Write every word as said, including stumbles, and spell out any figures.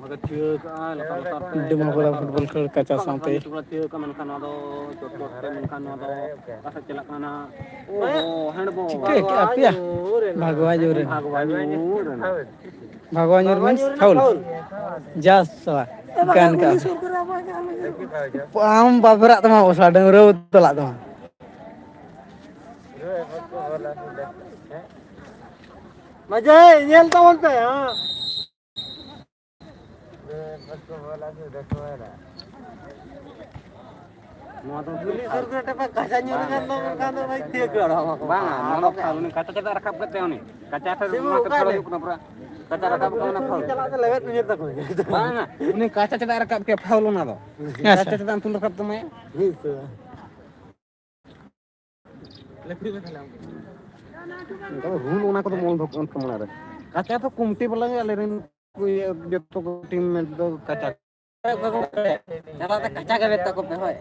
ᱵᱷᱟᱜᱮ ᱛᱷᱤᱭᱟᱹ ᱠᱟᱜᱼᱟ, ᱞᱟᱛᱟᱨ ᱞᱟᱛᱟᱨ ᱛᱮ ᱰᱩᱢᱟᱹ ᱵᱚᱲᱟ ᱯᱷᱩᱴᱵᱚᱞ ᱠᱷᱮᱞ ᱠᱟᱪᱟ ᱥᱟᱶᱛᱮ᱾ ᱛᱷᱤᱭᱟᱹ ᱠᱟᱜᱼᱟ, ᱢᱮᱱᱠᱷᱟᱱ ᱱᱚᱣᱟ ᱫᱚ ᱪᱚᱴ ᱪᱚᱴ ᱛᱮ, ᱢᱮᱱᱠᱷᱟᱱ ᱱᱚᱣᱟ ᱫᱚ ᱚᱠᱟ ᱥᱮᱫ ᱪᱟᱞᱟᱜ ᱠᱟᱱᱟ? ᱳ, ᱦᱮᱸᱰᱵᱚᱞ᱾ ᱪᱤᱠᱟᱹ ᱠᱮᱜᱼᱟ ᱯᱮᱭᱟ? ᱵᱷᱟᱜᱽᱣᱟ ᱧᱩᱨ ᱮᱱᱟ᱾ ᱵᱷᱟᱜᱽᱣᱟ ᱧᱩᱨ ᱮᱱᱟ᱾ ᱵᱷᱟᱜᱽᱣᱟ ᱧᱩᱨ means foul. ᱡᱟᱥ ᱥᱟᱞᱟ᱾ ᱜᱟᱱ ᱠᱟᱜᱼᱟ᱾ ᱟᱢ ᱵᱟᱵᱮᱨᱟᱜ ᱛᱟᱢᱟ ᱚᱥᱟ ᱰᱟᱹᱝᱨᱟᱹᱣ ᱛᱟᱞᱟᱜ ᱛᱟᱢᱟ᱾ ᱢᱟᱡᱷᱮ ᱧᱮᱞ ᱛᱟᱵᱚᱱ ᱯᱮ, ᱦᱮᱸ᱾ ᱱᱚᱣᱟ ᱫᱚ ᱩᱱᱤ ᱥᱩᱨ ᱠᱚᱨᱮ ᱴᱟᱯᱟ ᱠᱟᱪᱟ ᱧᱩᱨ ᱟᱠᱟᱱ ᱫᱚ, ᱚᱱᱠᱟ ᱫᱚ ᱵᱷᱟᱭ ᱛᱷᱤᱭᱟᱹ ᱠᱚ ᱟᱲᱟᱜ ᱟᱢᱟ ᱠᱚ᱾ ᱵᱟᱝᱟ, ᱱᱚᱣᱟ ᱫᱚ ᱯᱷᱟᱣᱩᱞ᱾ ᱩᱱᱤ ᱠᱟᱪᱟ ᱪᱮᱫᱟᱜ ᱨᱟᱠᱟᱵ ᱠᱟᱛᱮ ᱩᱱᱤ? ᱠᱟᱪᱟ ᱴᱷᱮᱱ ᱥᱤᱵᱩ ᱚᱱᱟ ᱚᱠᱟᱭ ᱯᱷᱟᱣᱩᱞ ᱱᱟᱭ? ᱦᱩᱭᱩᱜ ᱠᱟᱱᱟ ᱯᱩᱨᱟ᱾ ᱠᱟᱪᱟ ᱨᱟᱠᱟᱵ ᱠᱟᱱᱟ ᱯᱷᱟᱣᱩᱞ᱾ ᱪᱟᱞᱟᱜ ᱛᱮ ᱞᱮᱵᱮᱫ ᱩᱭᱦᱟᱹᱨ ᱛᱟᱠᱚ᱾ ᱵᱟᱝᱟ, ᱩᱱᱤ ᱠᱟᱪᱟ ᱪᱮᱫᱟᱜ ᱨᱟᱠᱟᱵ ᱠᱮᱫ ᱯᱷᱟᱣᱩᱞ ᱚᱱᱟ ᱫᱚ? ᱟᱪᱪᱷᱟ᱾ ᱠᱟᱪᱟ ᱪᱮᱫᱟᱜ ᱮᱢ ᱛᱩᱞ ᱨᱟᱠᱟᱵ ᱛᱟᱢᱟᱭᱟ? ᱦᱮᱸ ᱥᱮ᱾ ᱚᱱᱠᱟ ᱫᱚ ᱨᱩᱞ ᱚᱱᱟ ᱠᱚᱫᱚ ᱢᱚᱞ ᱫᱚ ᱠᱚᱢ ᱛᱟᱵᱚᱱᱟ ᱨᱮ᱾ ᱠᱟᱪᱟ ᱫᱚ ᱠᱚᱢᱴᱤ ᱵᱟᱞᱟ ᱜᱮ ᱟᱞᱮ ᱨᱮᱱ ᱠᱚ ᱤᱭᱟᱹ ᱡᱚᱛᱚ ᱠᱚ ᱴᱤᱢ ᱢᱮᱴ ᱫᱚ ᱠᱟᱪᱟ᱾ ᱪᱟᱞᱟᱣ ᱛᱮ ᱠᱟᱪᱟ ᱜᱮ ᱢᱮᱛᱟ ᱠᱚ ᱯᱮ, ᱦᱳᱭ᱾